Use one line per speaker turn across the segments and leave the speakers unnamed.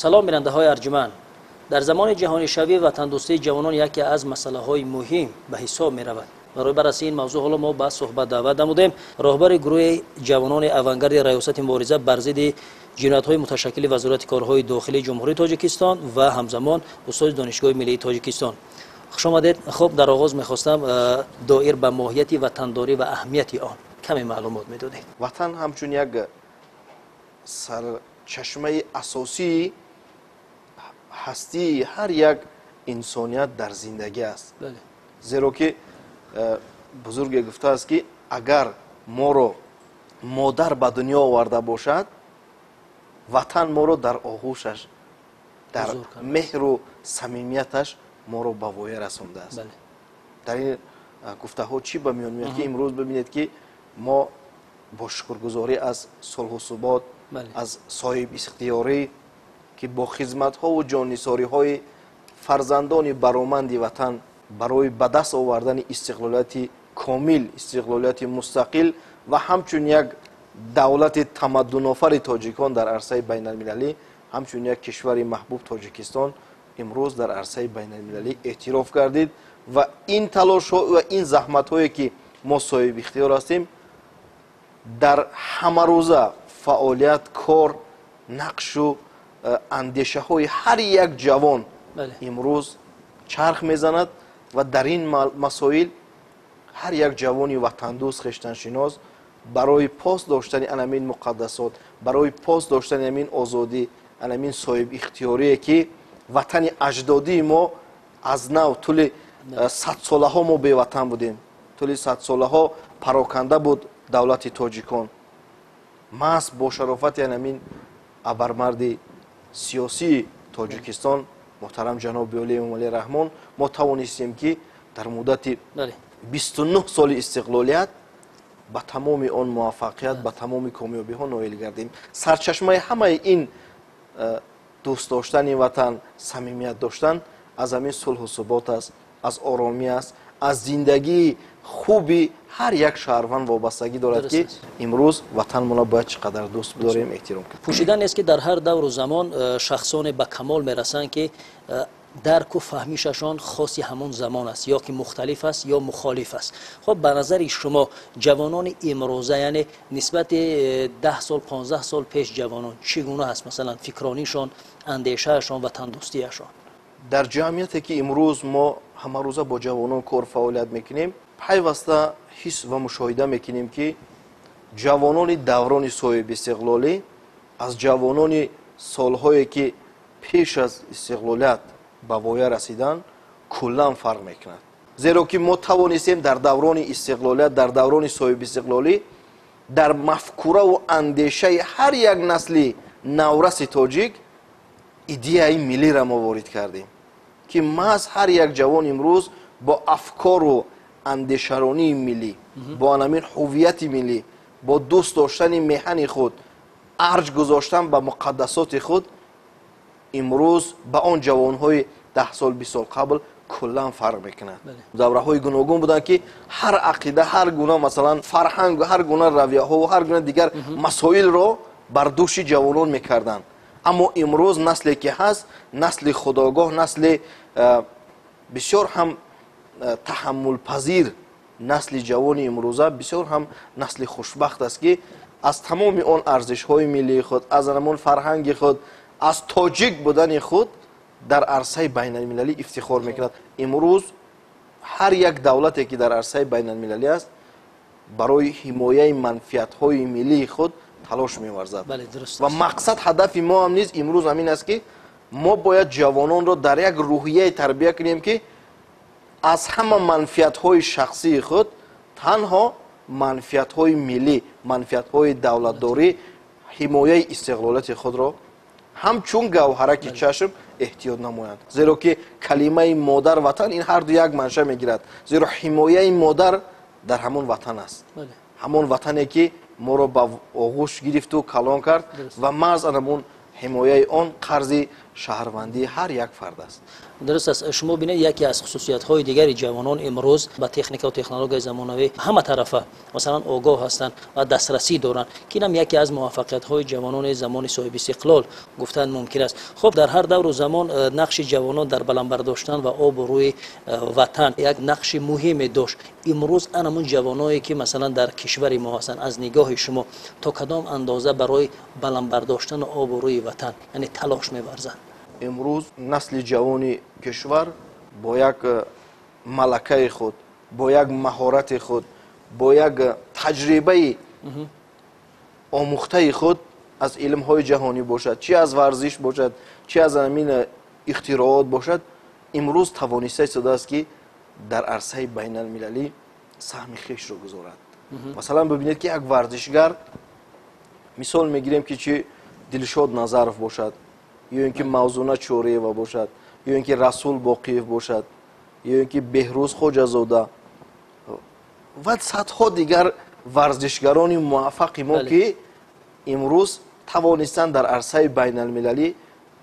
Салом, бинандаҳои арҷманд. Дар замони ҷаҳонишавӣ ватандӯстии ҷавонон яке аз масъалаҳои муҳим ба ҳисоб меравад. Барои баррасии ин мавзӯъ ҳоло мо ба суҳбат даъват намудем роҳбари гурӯҳи ҷавонони авангарди Раёсати мубориза бар зидди ҷиноятҳои муташаккили Вазорати корҳои дохилии Ҷумҳурии Тоҷикистон ва ҳамзамон устоди Донишгоҳи миллии Тоҷикистон. Хуш омадед. Хуб, дар оғоз мехостам доир ба моҳияти ватандорӣ ва аҳамияти он каме маълумот медодед.
Ватан ҳамчун як сарчашмаи асосии ҳастии ҳар як инсоният дар зиндагӣ аст. Зеро ки бузурге гуфтааст, ки агар моро модар ба дунё оварда бошад, ватан моро дар оғӯшаш, дар меҳру самимияташ моро ба воя расондааст. Дар ин гуфтаҳо чӣ ба миён меояд, ки имрӯз бибинед, ки мо бо шукргузорӣ аз сулҳу субот, аз соҳибихтиёрӣ, ки бо хизматҳову ҷоннисориҳои фарзандони бароманди ватан барои ба даст овардани истиқлолияти комил, истиқлолияти мустақил ва ҳамчун як давлати тамаддунофари тоҷикон дар арсаи байналмилалӣ, ҳамчун як кишвари маҳбуб Тоҷикистон имрӯз дар арсаи байналмилалӣ эътироф гардид ва ин талошҳо ва ин заҳматҳое, ки мо соҳибихтиёр ҳастем, дар ҳамарӯза фаъолият, кор, нақшу андешаҳои ҳар як ҷавон имрӯз чарх мезанад ва дар ин масоил ҳар як ҷавони ватандӯст, хештаншинос барои пос доштани анамин муқаддасот, барои пос доштани амин озодӣ, анамин соҳибихтиёрие, ки ватани аҷдодии мо аз нав, тӯли садсолаҳо мо беватан будем, тӯли садсолаҳо пароканда буд давлати тоҷикон, маҳз бо шарофати анамин абармарди сиёсии Тоҷикистон, муҳтарам ҷаноби олӣ Эмомалӣ Раҳмон, мо тавонистем, ки дар муддати 29 соли истиқлолият ба тамоми он муваффақият, ба тамоми комёбиҳо ноил гардем. Сарчашмаи ҳамаи ин дӯст доштани ватан, самимият доштан аз ҳамин сулҳу субот аст, аз оромӣ аст, аз зиндагии хуби ҳар як шаҳрванд вобастагӣ дорад, ки имрӯз ватанмонро бояд чӣ қадар дӯст бидорем, эҳтиром кунем.
Пӯшида нест, ки дар ҳар давру замон шахсоне ба камол мерасанд, ки дарку фаҳмишашон хоси ҳамон замон аст, ё ки мухталиф аст, ё мухолиф аст. Хуб, ба назари шумо ҷавонони имрӯза, яъне нисбати 10 сол, 15 сол пеш ҷавонон чӣ гуна аст, масалан, фикронишон, андешаашон, ватандӯстиашон?
Дар ҷамъияте, ки имрӯз мо ҳамарӯза бо ҷавонон кор фаъолият мекунем, пайваста ҳис ва мушоҳида мекунем, ки ҷавонони даврони соҳибистиқлолӣ аз ҷавонони солҳое, ки пеш аз истиқлолият ба воя расидан, куллан фарқ мекунад. Зеро ки мо тавонистем дар даврони истиқлолият, дар даврони соҳибистиқлолӣ дар мафкураву андешаи ҳар як насли навраси тоҷик идеяи миллиро мо ворид кардем, ки маҳз ҳар як ҷавон имрӯз бо афкору андешаронии миллӣ, бо анамин ҳуввияти миллӣ, бо дӯст доштани меҳани худ, арҷ гузоштан ба муқаддасоти худ имрӯз ба он ҷавонҳои 10 сол, 20 сол қабл куллан фарқ мекунад. Давраҳои гуногун буданд, ки ҳар ақида, ҳар гуна, масалан, фарҳанг, ҳар гуна равияҳову ҳар гуна дигар масоилро бар дӯши ҷавонон мекарданд. Аммо имрӯз насле, ки ҳаст, насли худогоҳ, насли бисёр ҳам таҳаммулпазир, насли ҷавони имрӯза бисёр ҳам насли хушбахт аст, ки аз тамоми он арзишҳои миллии худ, аз ҳамон фарҳанги худ, аз тоҷик будани худ дар арсаи байналмилалӣ ифтихор мекунад. Имрӯз ҳар як давлате, ки дар арсаи байналмилалӣ аст, барои ҳимояи манфиатҳои миллии худ талош меварзад. Ва мақсад, ҳадафи мо ҳам низ имрӯз ҳамин аст, ки мо бояд ҷавононро дар як рӯҳияе тарбия кунем, ки аз ҳама манфиатҳои шахсии худ танҳо манфиатҳои миллӣ, манфиатҳои давлатдорӣ, ҳимояи истиқлолияти худро ҳамчун гавҳараки чашм эҳтиёт намоянд. Зеро ки калимаи модар, ватан ин ҳарду як манша мегирад, зеро ҳимояи модар дар ҳамон ватан аст, ҳамон ватане, ки моро ба оғӯш гирифту калон кард ва маҳз анамон ҳимояи он қарзи шаҳрвандии ҳар як фард аст.
Дуруст аст. Шумо бинед, яке аз хусусиятҳои дигари ҷавонон имрӯз ба техника ва технологияи замонавӣ ҳама тарафа масалан огоҳ ҳастанд ва дастрасӣ доранд, ки инам яке аз муваффақиятҳои ҷавонони замони соҳибистиқлол гуфтан мумкин аст. Хуб, дар ҳар давру замон нақши ҷавонон дар баланд бардоштан ва обрӯи ватан як нақши муҳиме дошт. Имрӯз анамун ҷавоное ки масалан дар кишвари мо ҳастанд, аз нигоҳи шумо то кадом андоза барои баланд бардоштан обрӯи ватан яъне талош меварзанд?
Имрӯз насли ҷавони кишвар бо як малакаи худ, бо як маҳорати худ, бо як таҷрибаи омӯхтаи худ аз илмҳои ҷаҳонӣ бошад, чи аз варзиш бошад, чи аз ҳамин ихтироот бошад, имрӯз тавониста истодааст, ки дар арсаи байналмилалӣ саҳми хешро гузорад. Масалан, бибинед, ки як варзишгар, мисол мегирем, ки чи Дилшод Назаров бошад, ё ин ки Мавзуна Чориева бошад, ё ин ки Расул Боқиев бошад, ё ин ки Беҳрӯз Хоҷазода ва садҳо дигар варзишгарони муваффақи мо, ки имрӯз тавонистанд дар арсаи байналмилалӣ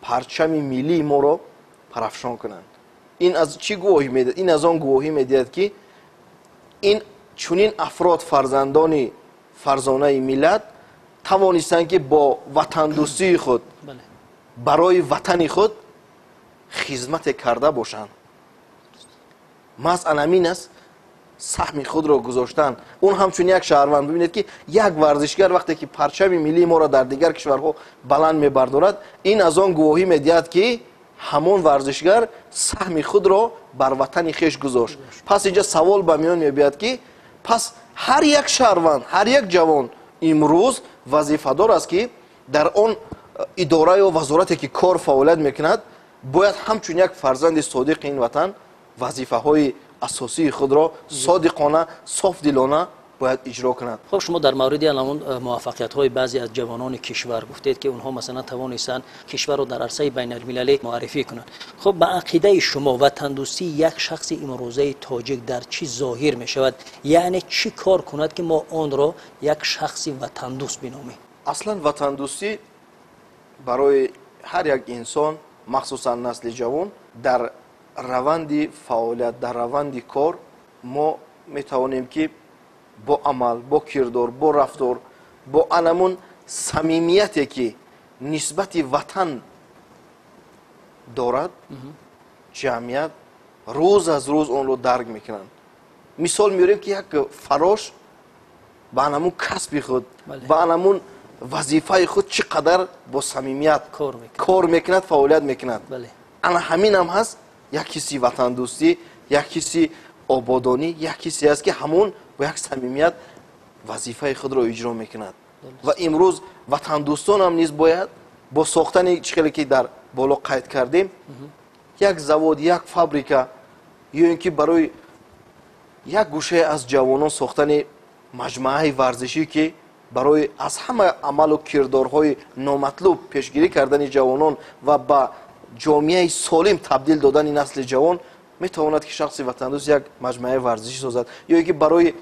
парчами миллии моро парафшон кунанд. Ин аз чӣ гувоҳӣ медиҳад? Ин аз он гувоҳӣ медиҳад, ки ин чунин афрод, фарзандони фарзонаи миллат, тавонистанд, ки бо ватандӯстии худ барои ватани худ хизмате карда бошанд. Маҳз анамин аст саҳми худро гузоштан. Он ҳамчун як шаҳрванд, бибинед, ки як варзишгар вақте ки парчами миллии моро дар дигар кишварҳо баланд мебардорад, ин аз он гувоҳӣ медиҳад, ки ҳамон варзишгар саҳми худро бар ватани хеш гузошт. Пас инҷа савол ба миён мебиёяд, ки пас ҳар як шаҳрванд, ҳар як ҷавон имрӯз вазифадор аст, ки дар он идора ё вазорате ки кор фаъолият мекунад, бояд ҳамчун як фарзанди содиқи ин ватан вазифаҳои асосии худро содиқона, софдилона бояд иҷро кунад.
Хуб, шумо дар мавриди ҳамон муваффақиятҳои баъзе аз ҷавонони кишвар гуфтед, ки онҳо масалан тавонистанд кишварро дар арсаи байналмилалӣ муаррифӣ кунанд. Хуб, ба ақидаи шумо ватандӯстии як шахси имрӯзаи тоҷик дар чӣ зоҳир мешавад? Яъне чӣ кор кунад, ки мо онро як шахси ватандӯст биномем?
Аслан ватандӯстӣ барои ҳар як инсон, махсусан насли ҷавон, дар раванди фаъолият, дар раванди кор мо метавонем, ки бо амал, бо кирдор, бо рафтор, бо анамун самимияте, ки нисбати ватан дорад, ҷамъият рӯз аз рӯз онро дарк мекунанд. Мисол меорем, ки як фарош ба анамун касби худ, ба анамун вазифаи худ чӣ қадар бо самимият кор мекунад, фаъолият мекунад. Ана ҳамин ҳам ҳаст як ҳисси ватандӯстӣ, як ҳисси ободонӣ, як ҳиссе аст, ки ҳамон бо як самимият вазифаи худро иҷро мекунад. Ва имрӯз ватандӯстонам низ бояд бо сохтани, чӣ хеле ки дар боло қайд кардем, як завод, як фабрика, ё ин ки барои як гӯшае аз ҷавонон сохтани маҷмӯаи варзишӣ, ки барои аз ҳама амалу кирдорҳои номатлуб пешгирӣ кардани ҷавонон ва ба ҷомеаи солим табдил додани насли ҷавон, метавонад, ки шахси ватандӯст як маҷмӯаи варзишӣ созад, ё ин ки барои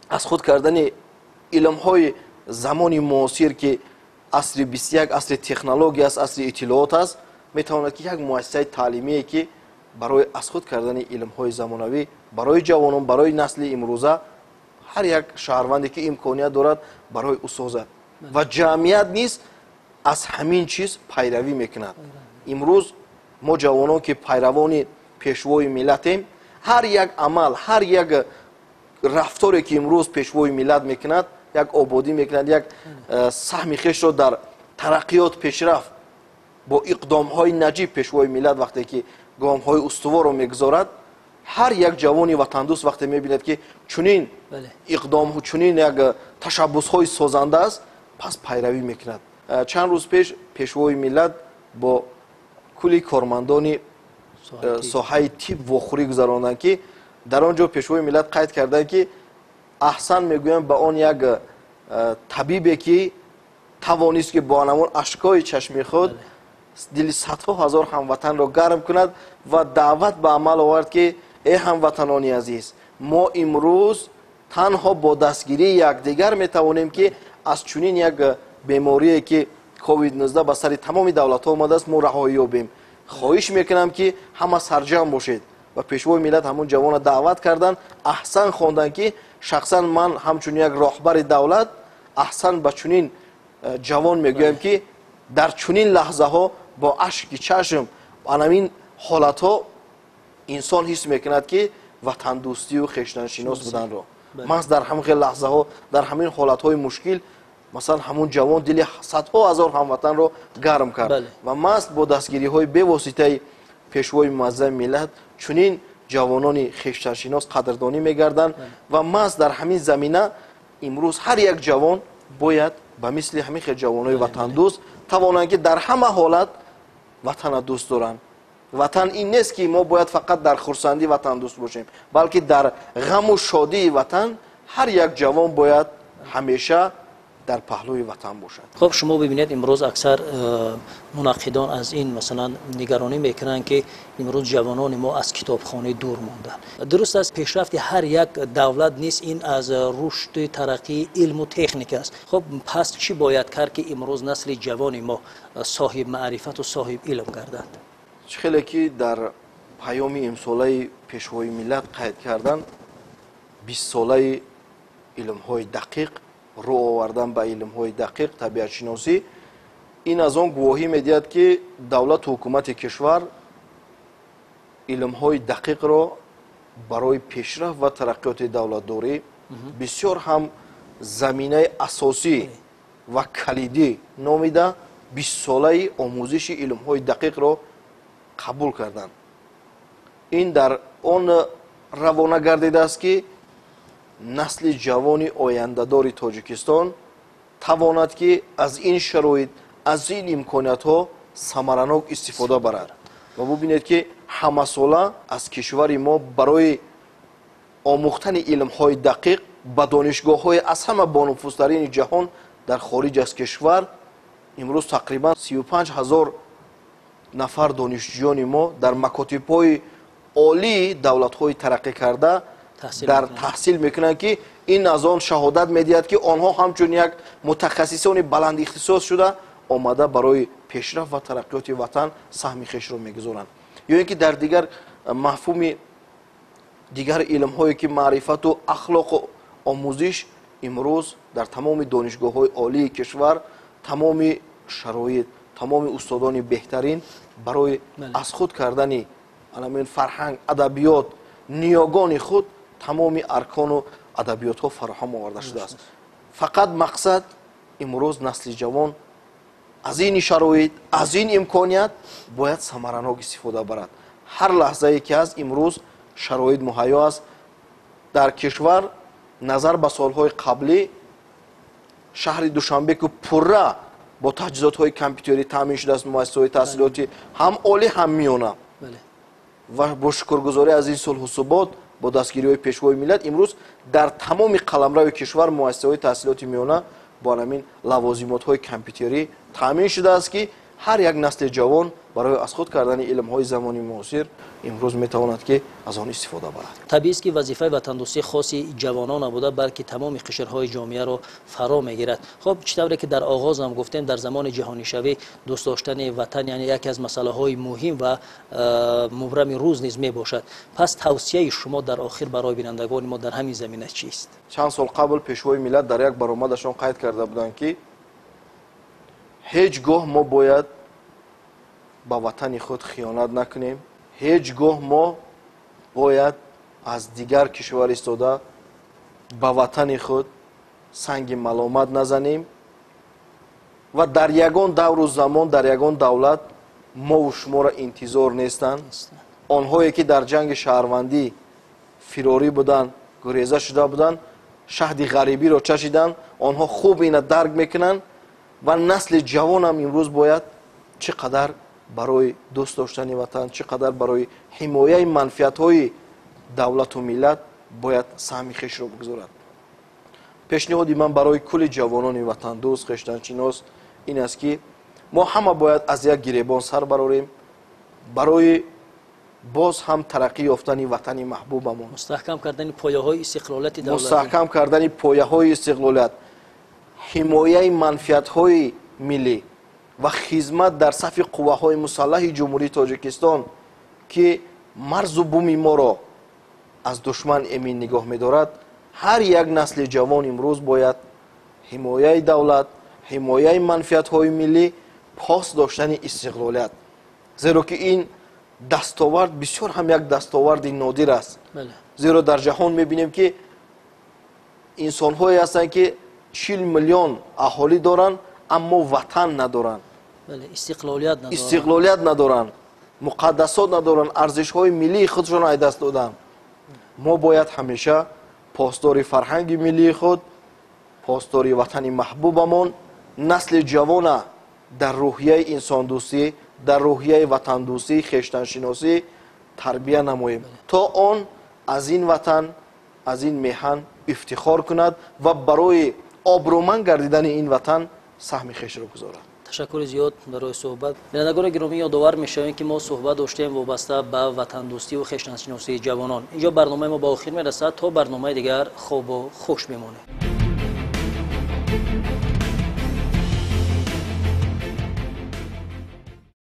аз худ кардани илмҳои замони муосир, ки асри 21 асри технология аст, асри иттилоот аст, метавонад, ки як муассисаи таълимие, ки барои аз худ кардани илмҳои замонавӣ барои ҷавонон, барои насли имрӯза, ҳар як шаҳрванде ки имконият дорад, барои ӯ созад. Ва ҷамъият низ аз ҳамин чиз пайравӣ мекунад. Имрӯз мо ҷавонон, ки пайравони пешвои миллатем, ҳар як амал, ҳар як рафторе, ки имрӯз пешвои миллат мекунад, як ободӣ мекунад, як саҳми хешро дар тараққиёт, пешрафт бо иқдомҳои наҷиб пешвои миллат вақте ки гомҳои устуворро мегузорад, ҳар як ҷавони ватандӯст вақте мебинад, ки чунин иқдом, чунин як ташаббусҳои созанда аст, пас пайравӣ мекунад. Чанд рӯз пеш пешвои миллат бо кулли кормандони соҳаи тиб вохӯрӣ гузаронданд, ки дар он ҷо пешвои миллат қайд карданд, ки аҳсан мегӯям ба он як табибе, ки тавонист, ки бо анамон ашкои чашми худ дили садҳо ҳазор ҳамватанро гарм кунад, ва даъват ба амал овард, ки э ҳамватанони азиз, мо имрӯз танҳо бо дастгирии якдигар метавонем, ки аз чунин як беморие, ки COVID-19 ба сари тамоми давлатҳо омадааст, мо раҳоӣ ёбем. Хоҳиш мекунам, ки ҳама сарҷамъ бошед. Ва Пешвои миллат ҳамун ҷавонро даъват карданд, аҳсан хонданд, ки шахсан ман ҳамчун як роҳбари давлат аҳсан ба чунин ҷавон мегӯям, ки дар чунин лаҳзаҳо бо ашки чашм анамин ҳолатҳо инсон ҳис мекунад, ки ватандӯстию хештаншинос буданро. Маҳз дар ҳамин хел лаҳзаҳо, дар ҳамин ҳолатҳои мушкил, масалан, ҳамун ҷавон дили садҳо ҳазор ҳамватанро гарм кард. Ва маҳз бо дастгириҳои бевоситаи Пешвои муаззами миллат чунин ҷавонони хештаншинос қадрдонӣ мегарданд. Ва маҳз дар ҳамин замина имрӯз ҳар як ҷавон бояд ба мисли ҳамин хел ҷавонои ватандӯст тавонанд, ки дар ҳама ҳолат ватана дӯст доранд. Ватан ин нест, ки мо бояд фақат дар хурсандӣ ватандӯст бошем, балки дар ғаму шодии ватан ҳар як ҷавон бояд ҳамеша дар паҳлӯи ватан бошад.
Хуб, шумо бибинед, имрӯз аксар мунаққидон аз ин, масалан, нигаронӣ мекунанд, ки имрӯз ҷавонони мо аз китобхонӣ дур монданд. Дуруст аст, пешрафти ҳар як давлат низ ин аз рушди тараққии илму техника аст. Хуб, пас чӣ бояд кард, ки имрӯз насли ҷавони мо соҳиб маърифату соҳиб илм гарданд?
Чӣ хеле ки дар паёми имсолаи Пешвои миллат қайд карданд, 20-солаи илмҳои дақиқ, рӯ овардан ба илмҳои дақиқ, табиатшиносӣ, ин аз он гувоҳӣ медиҳад, ки давлату ҳукумати кишвар илмҳои дақиқро барои пешрафт ва тараққиёти давлатдорӣ бисёр ҳам заминаи асосӣ ва калидӣ номида, 20-солаи омӯзиши илмҳои дақиқро қабул карданд. Ин дар он равона гардидааст, ки насли ҷавони ояндадори Тоҷикистон тавонад, ки аз ин шароит, аз ин имкониятҳо самаранок истифода барад. Ва бубинед, ки ҳамасола аз кишвари мо барои омӯхтани илмҳои дақиқ ба донишгоҳҳои аз ҳама бонуфузтарини ҷаҳон дар хориҷ аз кишвар имрӯз тақрибан 35 ҳазор нафар донишҷӯёни мо дар макотибҳои олии давлатҳои тараққӣ карда дар таҳсил мекунанд, ки ин аз он шаҳодат медиҳад, ки онҳо ҳамчун як мутахассисони баландихтисос шуда омада барои пешрафт ва тараққиёти ватан саҳми хешро мегузоранд. Ё ин ки дар дигар мафҳуми дигар илмҳое, ки маърифату ахлоқу омӯзиш, имрӯз дар тамоми донишгоҳҳои олии кишвар тамоми шароит, тамоми устодони беҳтарин барои аз худ кардани анамин фарҳанг, адабиёт, ниёгони худ тамоми аркону адабиётҳо фароҳам оварда шудааст. Фақат мақсад имрӯз насли ҷавон аз ин шароит, аз ин имконият бояд самаранок истифода барад. Ҳар лаҳзае ки ҳаст, имрӯз шароит муҳайё аст дар кишвар. Назар ба солҳои қаблӣ, шаҳри Душанбе, ки пурра бо таҷҳизотҳои компютерӣ таъмин шудааст, муассисаҳои таҳсилоти ҳам олӣ, ҳам миёна, ва бо шукргузорӣ аз ин сулҳу субот, бо дастгириҳои Пешвои миллат, имрӯз дар тамоми қаламрави кишвар муассисаҳои таҳсилоти миёна бо ҳамин лавозимотҳои компютерӣ таъмин шудааст, ки ҳар як насли ҷавон барои аз худ кардани илмҳои замони муосир имрӯз метавонад, ки аз он истифода барад.
Табиист, ки вазифаи ватандӯстӣ хоси ҷавонон набуда, балки тамоми қишрҳои ҷомеаро фаро мегирад. Хуб, чӣ тавре ки дар оғоз ҳам гуфтем, дар замони ҷаҳонишавӣ дӯст доштани ватан яъне яке аз масъалаҳои муҳим ва мубрами рӯз низ мебошад. Пас тавсияи шумо дар охир барои бинандагони мо дар ҳамин замина чист?
Чанд сол қабл Пешвои миллат дар як баромадашон қайд карда буданд, ки ҳеҷ гоҳ мо бояд ба ватани худ хиёнат накунем, ҳеҷ гоҳ мо бояд аз дигар кишвар истода ба ватани худ санги маломат назанем ва дар ягон давру замон, дар ягон давлат мову шуморо интизор нестанд. Онҳое ки дар ҷанги шаҳрвандӣ фирорӣ буданд, гуреза шуда буданд, шаҳди ғарибиро чашиданд, онҳо хуб ина дарк мекунанд. Ва насли ҷавонам имрӯз бояд чӣ қадар барои дӯст доштани ватан, чӣ қадар барои ҳимояи манфиатҳои давлату миллат бояд саҳми хешро бигузорад. Пешниҳоди ман барои кулли ҷавонони ватандӯст, хештаншинос ин аст, ки мо ҳама бояд аз як гиребон сар барорем барои боз ҳам тараққӣ ёфтани ватани маҳбубамон,
мустаҳкам кардани пояҳои истиқлолияти давлатӣ,
мустаҳкам кардани пояҳои истиқлолият, ҳимояи манфиатҳои миллӣ. ва хизмат дар сафи қувваҳои мусаллаҳи Ҷумҳурии Тоҷикистон, ки марзу буми моро аз душман эмин нигоҳ медорад, ҳар як насли ҷавон имрӯз бояд ҳимояи давлат, ҳимояи манфиатҳои миллӣ, пос доштани истиқлолият, зеро ки ин дастовард бисёр ҳам як дастоварди нодир аст. Зеро дар ҷаҳон мебинем, ки инсонҳое ҳастанд, ки 40 миллион аҳолӣ доранд, аммо ватан надоранд, истиқлолият надоранд, муқаддасот надоранд, арзишҳои миллии худшон аз даст доданд. Мо бояд ҳамеша посдори фарҳанги миллии худ, посдори ватани маҳбубамон, насли ҷавона дар рӯҳияи инсондӯстӣ, дар рӯҳияи ватандӯстӣ, хештаншиносӣ тарбия намоем, то он аз ин ватан, аз ин меҳан ифтихор кунад ва барои обрӯманд гардидани ин ватан саҳми хешро гузорад.
Ташаккури зиёд барои суҳбат. Бинандагони гиромӣ, ёдовар мешавем, ки мо суҳбат доштем вобаста ба ватандӯстиву хештаншиносии ҷавонон. Инҷо барномаи мо ба охир мерасад. То барномаи дигар хобу хуш бимонед.